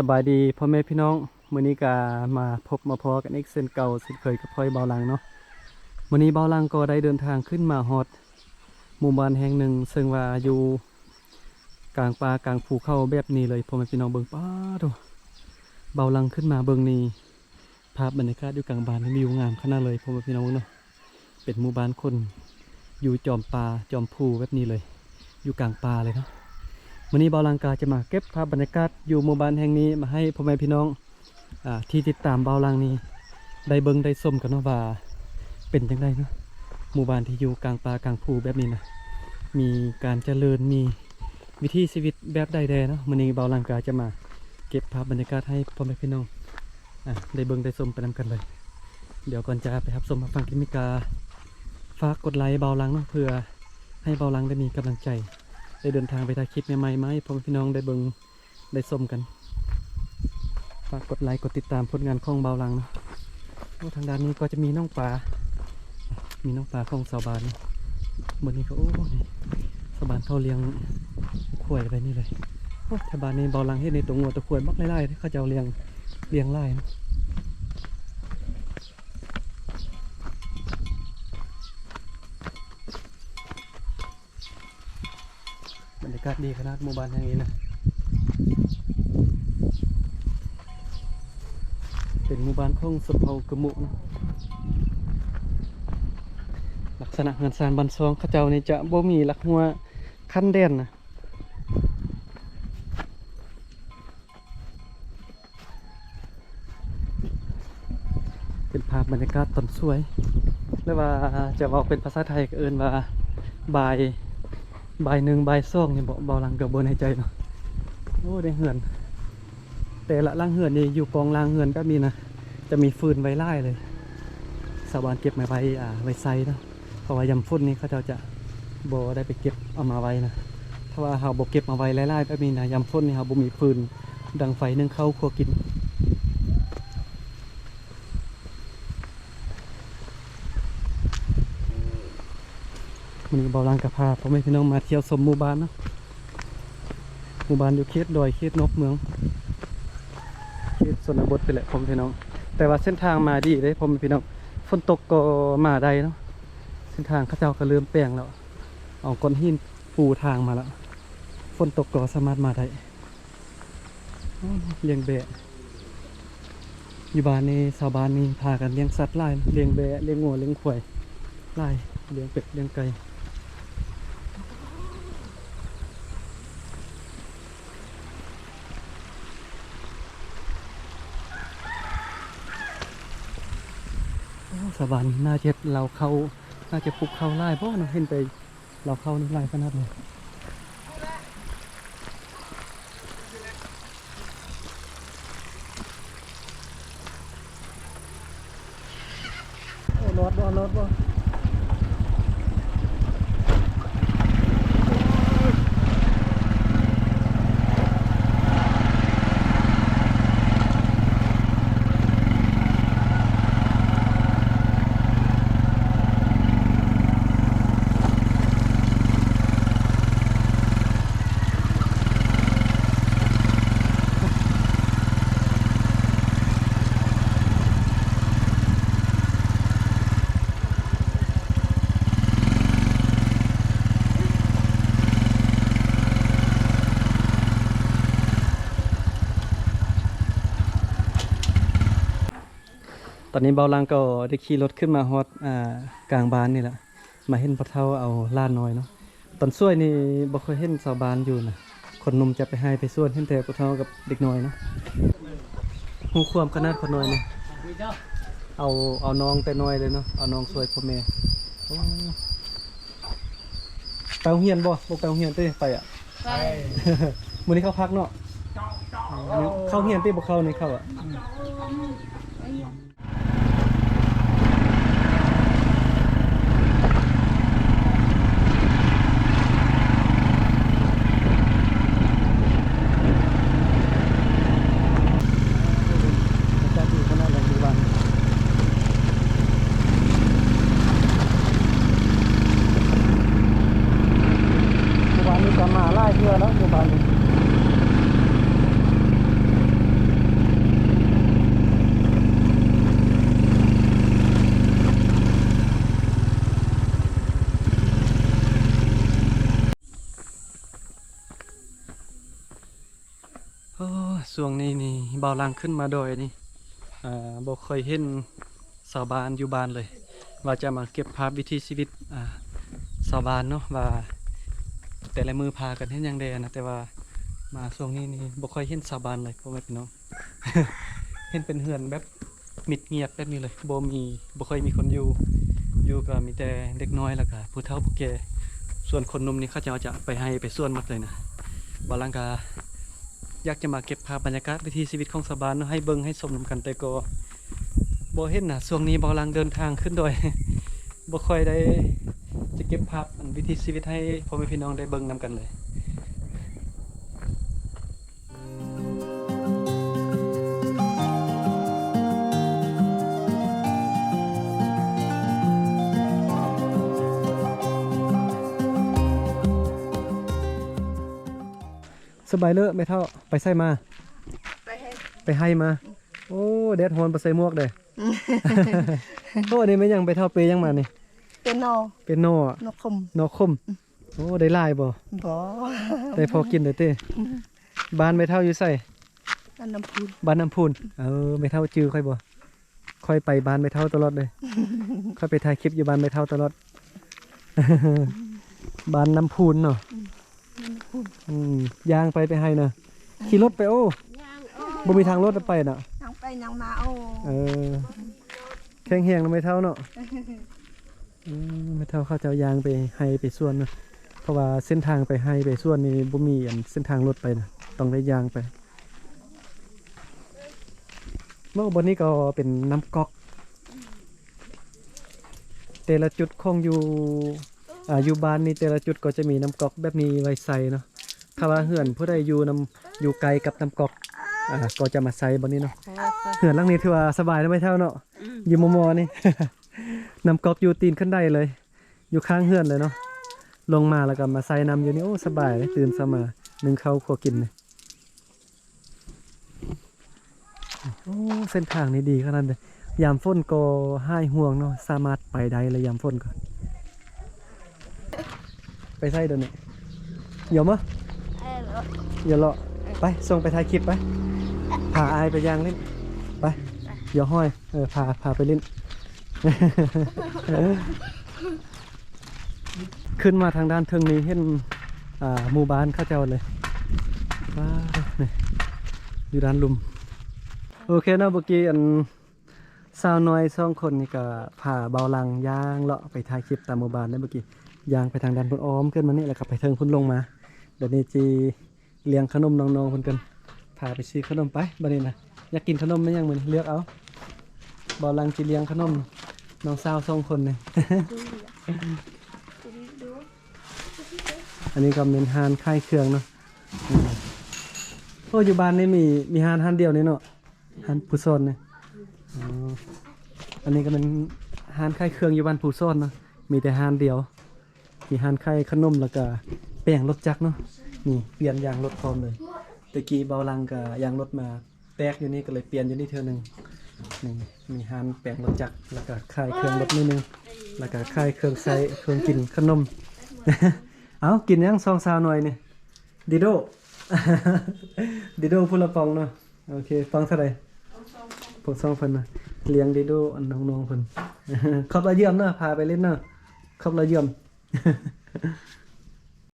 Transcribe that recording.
ສະບາຍດີພໍ່ແມ່ພີ່ນ້ອງ, ມື້ນີ້ກະມາພົບມາພໍ້ກັນອີກເຊັ່ນເກົ່າເຊັ່ນເຄີຍກັບຂ້ອຍບ່າວຫຼັງເນາະ. ມື້ນີ້ບ່າວຫຼັງກໍໄດ້ເດີນທາງຂຶ້ນມາຮອດໝູ່ບ້ານແຫ່ງໜຶ່ງ ເຊິ່ງວ່າຢູ່ກາງປ່າກາງພູເຂົາແບບນີ້ເລີຍ ພໍ່ແມ່ພີ່ນ້ອງເບິ່ງ. ປ້າໂທ້ ບ່າວຫຼັງຂຶ້ນມາເບິ່ງນີ້ ພາບບັນຍາກາດຢູ່ກາງບ້ານນີ້ວິວງາມຂະໜາດເລີຍ ພໍ່ແມ່ພີ່ນ້ອງເນາະ. ເປັນໝູ່ບ້ານຄົນຢູ່ຈອມປ່າຈອມພູແບບນີ້ເລີຍ ຢູ່ກາງປ່າເລີຍເນາະ. ມື້ນີ້ບ່າວຫຼັງກະຈະມາເກັບພາບບັນຍາກາດຢູ່ໝູ່ບ້ານແຫ່ງນີ້ມາໃຫ້ພໍ່ແມ່ພີ່ນ້ອງ ອ່າ ທີ່ຕິດຕາມບ່າວຫຼັງນີ້ໄດ້ເບິ່ງໄດ້ຊົມກັນເນາະ ວ່າເປັນຈັ່ງໃດເນາະ ໝູ່ບ້ານທີ່ຢູ່ກາງປ່າກາງພູແບບນີ້ນະ ມີການຈະເລີນ ມີ ວິຖີຊີວິດແບບໃດແດ່ເນາະ. ມື້ນີ້ບ່າວຫຼັງກະຈະມາເກັບພາບບັນຍາກາດໃຫ້ພໍ່ແມ່ພີ່ນ້ອງ ອ່າ ໄດ້ເບິ່ງໄດ້ຊົມໄປນຳກັນເລີຍ. ດຽວກ່ອນຈະໄປຮັບຊົມຮັບຟັງຄລິບນີ້ກະ ຝາກກົດໄລບ່າວຫຼັງເນາະ ເພື່ອໃຫ້ບ່າວຫຼັງໄດ້ມີກຳລັງໃຈ ໄດ້ເດີນທາງໄປຖ່າຍຄລິບໃໝ່ໆ ມາໃຫ້ພໍ່ແມ່ພີ່ນ້ອງໄດ້ເບິ່ງໄດ້ຊົມກັນ. ຝາກກົດໄລກົດຕິດຕາມຜົນງານຂອງບ່າວຫຼັງເນາະ. ໂອ້ ທາງດ້ານນີ້ກໍຈະມີໜອງປາ ມີໜອງປາຂອງຊາວບ້ານ. ມື້ນີ້ກໍ ໂອ້ ນີ້ຊາວບ້ານເຂົາລ້ຽງຄວາຍໄວ້ນີ້ເລີຍ. ໂອ້ ແຖວບ້ານນີ້ບ່າວຫຼັງເຫັນໃນໂຕງົວໂຕຄວາຍບັກຫຼາຍໆເດ້ ເຂົາເຈົ້າລ້ຽງ ລ້ຽງຫຼາຍເນາະ. ບັນຍາກາດດີຂະໜາດໝູ່ບ້ານແຫ່ງນີ້ນະ ເປັນໝູ່ບ້ານຂອງຊົນເຜົ່າກະໂມະເນາະ. ລັກສະນະເຮືອນຊານບ້ານຊ່ອງເຂົາເຈົ້ານີ້ຈະບໍ່ມີຫຼັກຮົ້ວຂັ້ນແດນນະ. ເປັນພາບບັນຍາກາດຕອນສວຍ ຫຼືວ່າຈະເວົ້າເປັນພາສາໄທກໍເອີ້ນວ່າບ່າຍ ບ່າຍໜຶ່ງ ບ່າຍສອງນີ້ບໍ ບ່າວຫຼັງກໍບໍ່ແນ່ໃຈເນາະ. ໂອ້ ໃນເຮືອນ ແຕ່ລະຫຼັງເຮືອນນີ້ ຢູ່ກອງຫຼັງເຮືອນແບບນີ້ນະ ຈະມີຟືນໄວ້ຫຼາຍເລີຍ. ຊາວບ້ານເກັບມາໄວ້ ອ່າ ໄວ້ໃຊ້ເນາະ. ເພາະວ່າຍາມຝົນນີ້ເຂົາເຈົ້າຈະບໍ່ໄດ້ໄປເກັບເອົາມາໄວ້ນະ. ຖ້າວ່າເຮົາບໍ່ເກັບມາໄວ້ຫຼາຍໆແບບນີ້ນະ ຍາມຝົນນີ້ເຮົາບໍ່ມີຟືນດັງໄຟ ໜຶ້ງເຂົ້າ ຄົວກິນ. ມື້ນີ້ບ່າວຫຼັງກໍພາພໍ່ແມ່ພີ່ນ້ອງມາທ່ຽວຊົມໝູ່ບ້ານເນາະ. ໝູ່ບ້ານຢູ່ເຂດດອຍ ເຂດນອກເມືອງ ເຂດຊົນນະບົດໄປແຫຼະ ພໍ່ແມ່ພີ່ນ້ອງ. ແຕ່ວ່າເສັ້ນທາງມາດີເດ້ ພໍ່ແມ່ພີ່ນ້ອງ, ຝົນຕົກກໍມາໄດ້ເນາະ. ເສັ້ນທາງເຂົາເຈົ້າກໍເລີ່ມແປງແລ້ວ ເອົາກ້ອນຫີນປູທາງມາແລ້ວ, ຝົນຕົກກໍສາມາດມາໄດ້. ໂອ້ ລ້ຽງແບ້ ຢູ່ບ້ານນີ້ ຊາວບ້ານນີ້ພາກັນລ້ຽງສັດຫຼາຍ ລ້ຽງແບ້ ລ້ຽງງົວ ລ້ຽງຄວາຍຫຼາຍ ລ້ຽງເປັດ ລ້ຽງໄກ່. ໂອ້ ຊາວບ້ານນີ້ໜ້າຈະເຮັດເລົ້າເຂົ້າ ໜ້າຈະປູກເຂົ້າຫຼາຍບໍ່ເນາະ ເຫັນແຕ່ ເລົ້າເຂົ້ານີ້ຫຼາຍຂະໜາດໃດ. ໂອ້ ລອດບໍ່ ລອດບໍ່. ຕອນນີ້ບ່າວຫຼັງກໍໄດ້ຂີ່ລົດຂຶ້ນມາຮອດ ອ່າ ກາງບ້ານນີ້ລະ ມາເຫັນພໍ່ເຖົ້າເອົາຫຼານນ້ອຍເນາະ. ຕອນສວຍນີ້ບໍ່ຄ່ອຍເຫັນຊາວບ້ານຢູ່ນະ, ຄົນໜຸ່ມຈະໄປໄຮ່ໄປສວນ, ເຫັນແຕ່ຜູ້ເຖົ້າກັບເດັກນ້ອຍເນາະ. ຮູ້ຄວາມຂະໜາດຄົນນ້ອຍນີ້ ເອົາ ເອົານ້ອງແຕ່ນ້ອຍເລີຍເນາະ, ເອົານ້ອງຊ່ວຍພໍ່ແມ່. ໂອ້ ໄປໂຮງຮຽນບໍ່? ບໍ່ໄປໂຮງຮຽນຕິ? ໄປອະ? ໄປ. ມື້ນີ້ເຂົ້າພັກເນາະ? ເຂົ້າຮຽນຕິ? ບໍ່ເຂົ້ານີ້ເຂົ້າອະ? ໝູ່ບ້ານນີ້ກໍມາຫຼາຍເທື່ອແລ້ວ ໝູ່ບ້ານນີ້. ໂອ້ ຊ່ວງນີ້ນີ້ ບ່າວຫຼັງຂຶ້ນມາດອຍນີ້ ເອີ ບໍ່ຄ່ອຍເຫັນຊາວບ້ານຢູ່ບ້ານເລີຍ ວ່າຈະມາເກັບພາບວິຖີຊີວິດ ອ່າ ຊາວບ້ານເນາະ ວ່າແຕ່ລະມື້ພາກັນເຮັດຫຍັງແດ່ນະ ແຕ່ວ່າມາຊ່ວງນີ້ນີ້ ບໍ່ຄ່ອຍເຫັນຊາວບ້ານເລີຍ ພໍ່ແມ່ພີ່ນ້ອງ ເຫັນເປັນເຮືອນແບບ ມິດງຽບແບບນີ້ເລີຍ ບໍ່ມີ ບໍ່ຄ່ອຍມີຄົນຢູ່ ຢູ່ກໍມີແຕ່ເດັກນ້ອຍ ແລ້ວກໍຜູ້ເຖົ້າຜູ້ແກ່ ສ່ວນຄົນໜຸ່ມນີ້ເຂົາເຈົ້າຈະໄປໄຮ່ໄປສວນໝົດເລີຍນະ. ບ່າວຫຼັງກໍຢາກຈະມາເກັບພາບບັນຍາກາດວິຖີຊີວິດຂອງຊາວບ້ານເນາະ ໃຫ້ເບິ່ງໃຫ້ຊົມນຳກັນ ແຕ່ກໍບໍ່ເຫັນນະ ຊ່ວງນີ້ບ່າວຫຼັງເດີນທາງຂຶ້ນດອຍ ບໍ່ຄ່ອຍໄດ້ຈະເກັບພາບ ອັນ ວິຖີຊີວິດໃຫ້ພໍ່ແມ່ພີ່ນ້ອງໄດ້ເບິ່ງນຳກັນເລີຍ. ສະບາຍເລີແມ່ເຖົ້າ ໄປໃສມາ? ໄປໄຮ່ ໄປໄຮ່ມາ. ໂອ້ ແດດຮ້ອນ ບໍ່ໃສ່ໝວກເດ້. ໂອ້ ອັນນີ້ແມ່ນຫຍັງແມ່ເຖົ້າ ເປຫຍັງມານີ້? ເປັນໜໍ່ ເປັນໜໍ່ ໜໍ່ຂົມ ໜໍ່ຂົມ. ໂອ້ ໄດ້ຫຼາຍບໍ່? ບໍ່ ໄດ້ພໍກິນໄດ້ຕິ? ອືມ ບ້ານແມ່ເຖົ້າຢູ່ໃສ? ບ້ານນ້ຳພູນ ບ້ານນ້ຳພູນ. ເອີ ແມ່ເຖົ້າຈື່ຂ້ອຍບໍ່? ຂ້ອຍໄປບ້ານແມ່ເຖົ້າຕະຫຼອດເລີຍ ຂ້ອຍໄປຖ່າຍຄລິບຢູ່ບ້ານແມ່ເຖົ້າຕະຫຼອດ. ບ້ານນ້ຳພູນເນາະ. ອືມ ອືມ ຍ່າງໄປ ໄປໄຮ່ນະ? ຂີ່ລົດໄປ. ໂອ້ ຍ່າງ ໂອ້ ບໍ່ມີທາງລົດໄປນະ ຍ່າງໄປຍ່າງມາ. ໂອ້ ເອີ ແຂງແຮງເນາະແມ່ເຖົ້າເນາະ. ອືມ ແມ່ເຖົ້າເຂົາເຈົ້າຍ່າງໄປໄຮ່ໄປສວນເນາະ ເພາະວ່າເສັ້ນທາງໄປໄຮ່ໄປສວນນີ້ບໍ່ມີອັນເສັ້ນທາງລົດໄປນະ ຕ້ອງໄດ້ຍ່າງໄປ. ເນາະ ບ່ອນນີ້ກໍເປັນນ້ຳກອກ ແຕ່ລະຈຸດຂອງຢູ່ ອ່າ ຢູ່ບ້ານນີ້ແຕ່ລະຈຸດກໍຈະມີນ້ຳກອກແບບນີ້ໄວ້ໃສ່ເນາະ. ຖ້າວ່າເຮືອນຜູ້ໃດຢູ່ນຳ ຢູ່ໃກ້ກັບນ້ຳກອກ ອ່າ ກໍຈະມາໃສ່ບ່ອນນີ້ເນາະ. ເຮືອນຫຼັງນີ້ຖືວ່າສະບາຍເນາະແມ່ເຖົ້າເນາະ. ອືມ ຢູ່ມໍ່ໆນີ້ ນ້ຳກອກຢູ່ຕີນຂັ້ນໄດເລີຍ ຢູ່ຂ້າງເຮືອນເລີຍເນາະ. ລົງມາແລ້ວກໍມາໃສ່ນ້ຳຢູ່ນີ້. ໂອ້ ສະບາຍເລີຍ ຕື່ນເຊົ້າມາ ໜຶ້ງເຂົ້າຄົວກິນນີ້. ໂອ້ ເສັ້ນທາງນີ້ດີຂະໜາດເດ ຍາມຝົນກໍຫາຍຫ່ວງເນາະ ສາມາດໄປໄດ້ເລີຍຍາມຝົນກໍ. ໄປໃສດຽວນີ້? ຢອມບໍ່? ເອີ ຢາເລາະ. ເອີ ໄປ ສົ່ງໄປຖ່າຍຄລິບໄປ. ພາອ້າຍໄປຍ່າງຫຼິ້ນໄປ. ໄປ ຢາຫ້ອຍ. ເອີ ພາ ພາໄປຫຼິ້ນ. ຂຶ້ນມາທາງດ້ານເທິງນີ້ເຫັນ ອ່າ ໝູ່ບ້ານເຂົາເຈົ້າເລີຍ. ວ້າວ ນີ້ ຢູ່ດ້ານລຸ່ມ. ໂອເຄເນາະ ເມື່ອກີ້ອັນ ສາວນ້ອຍສອງຄົນນີ້ກໍພາບ່າວຫຼັງຍ່າງເລາະໄປຖ່າຍຄລິບຕາມໝູ່ບ້ານເດ້. ເມື່ອກີ້ຍ່າງໄປທາງດ້ານພຸ້ນ ອ້ອມຂຶ້ນມານີ້ ແລ້ວກໍໄປເທິງພຸ້ນ ລົງມາ. ດຽວນີ້ຊິ ລ້ຽງຂະໜົມນ້ອງໆເພິ່ນກ່ອນ. ພາໄປຊື້ຂະໜົມໄປ ບັດນີ້ນະ. ຢາກກິນຂະໜົມແມ່ນຫຍັງມື້ນີ້ ເລືອກເອົາ. ບ່າວຫຼັງຊິລ້ຽງຂະໜົມນ້ອງສາວສອງຄົນນີ້. ອັນນີ້ກໍແມ່ນຮ້ານຂາຍເຄື່ອງເນາະ. ໂອ້ ຢູ່ບ້ານນີ້ມີ ມີຮ້ານ ຮ້ານດຽວນີ້ເນາະ ຮ້ານຜູ້ສອນນີ້. ອໍ ອັນນີ້ກໍແມ່ນຮ້ານຂາຍເຄື່ອງຢູ່ບ້ານຜູ້ສອນເນາະ ມີແຕ່ຮ້ານດຽວ. ມີຮ້ານຂາຍຂະໜົມ ແລ້ວກະແປງລົດຈັກເນາະ. ນີ້ປ່ຽນຢາງລົດພ້ອມເລີຍ. ແຕ່ກີ້ບ່າວຫຼັງກະຢາງລົດມາແຕກຢູ່ນີ້ ກໍເລີຍປ່ຽນຢູ່ນີ້ເທື່ອໜຶ່ງ. ນີ້ມີຮ້ານແປງລົດຈັກ ແລ້ວກະຂາຍເຄື່ອງລົດໜ້ອຍໜຶ່ງ ແລ້ວກະຂາຍເຄື່ອງໃຊ້ ເຄື່ອງກິນ ຂະໜົມ. ເອົ້າ ກິນຫຍັງສອງສາວນ້ອຍນີ້? ດີໂດ ດີໂດຜູ້ລະປ໋ອງເນາະ. ໂອເຄ ປ໋ອງເທົ່າໃດ? ປ໋ອງສອງພັນນະ. ລ້ຽງດີໂດອັນນ້ອງໆເພິ່ນ. ຂອບລະຢ້ຽມເນາະ ພາໄປຫຼິ້ນເນາະ. ຂອບລະຢ້ຽມ.